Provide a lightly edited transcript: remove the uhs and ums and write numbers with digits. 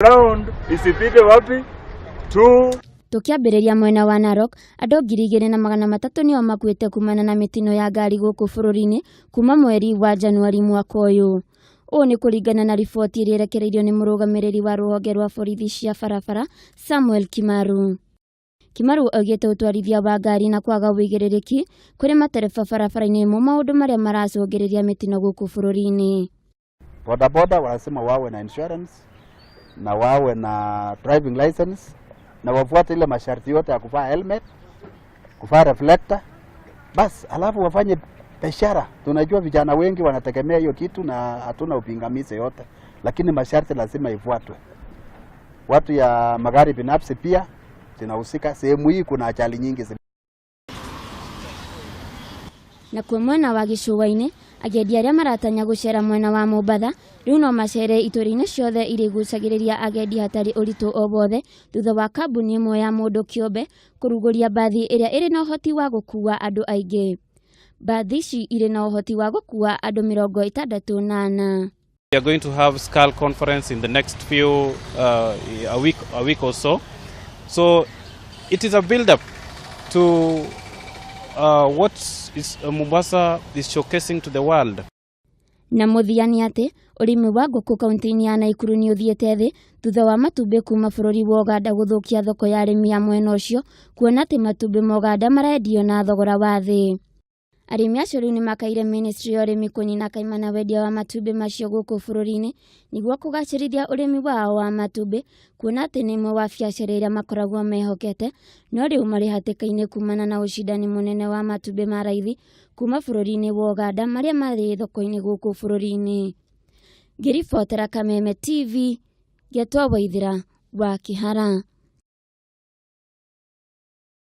Round isipite wapi? Two. Tũkĩambĩrĩria mwena wa Narok, andũ 2300 nĩo makuĩte kumana na mĩtino ya ngari gũkũ bũrũri-inĩ kuma mweri wa Januari mwaka ũyũ. Ũũ nĩ kũringana na riboti ĩrĩa ĩrekereirio nĩ mũrũgamĩrĩri wa rũhonge rwa borithi cia barabara Samuel Kimaru. Kimaru oigĩte ũtwarithia wa ngari na kwaga ũigĩrĩrĩki kũrĩ matereba barabara-inĩ nĩmo maũndũ marĩa maracũngĩrĩria mĩtino gũkũ bũrũri-inĩ. Bodaboda wanasema wawe na insurance na wawe na driving license na wafuate ile masharti yote ya kuvaa helmet, kuvaa reflector, bas, alafu wafanye biashara. Tunajua vijana wengi wanategemea hiyo kitu na hatuna upingamizi yote, lakini masharti lazima ifuatwe. Watu ya magari binafsi pia zinahusika. Sehemu hii kuna ajali nyingi. Nakuo mwena wa gĩcũa-inĩ, agendi arĩa maratanya gũcera mwena wa Mombatha rĩu no macere itũra-inĩ ciothe iria igucagĩrĩria agendi hatarĩ ũritũ o wothe thutha wa kambuni ĩmwe ya mũndũ kĩũmbe kũrugũria mbathi ĩrĩa ĩrĩ na ũhoti wa gũkuua andũ aingĩ. Mbathi ici irĩ na ũhoti wa gũkuua andũ 64. We are going to have SCAL conference in the next few a week or so. So it is a build up to what is Mombasa is showcasing to the world. Na mũthia nĩ atĩ ũrĩmi wa ngũkũ kaunti-inĩ ya Naikuru nĩ ũthiĩte thĩ thutha wa matumbĩ kuma bũrũri wa Ũganda gũthũkia thoko ya arĩmi a mwena ũcio, kuona atĩ matumbĩ ma Ũganda marendio na thogora wa thĩ. Arĩmi acio rĩu nĩmakaire ministry ya ũrĩmi kũnina kaimana wendia wa matumbĩ macio gũkũ bũrũri-inĩ nĩguo kũgacĩrithia ũrĩmi wao wa matumbĩ, kuona atĩ nĩ ĩmwe wa biacara iria makoragwo mehokete, no rĩu marĩ hatĩka-inĩ kumana na ũcindani mũnene wa matumbĩ ma raithi kuma bũrũri-inĩ wa Ũganda marĩa marĩ thoko-inĩ gũkũ bũrũri-inĩ. Ngĩribotera Kameme TV, Getwa Waithĩra wa Kĩhara.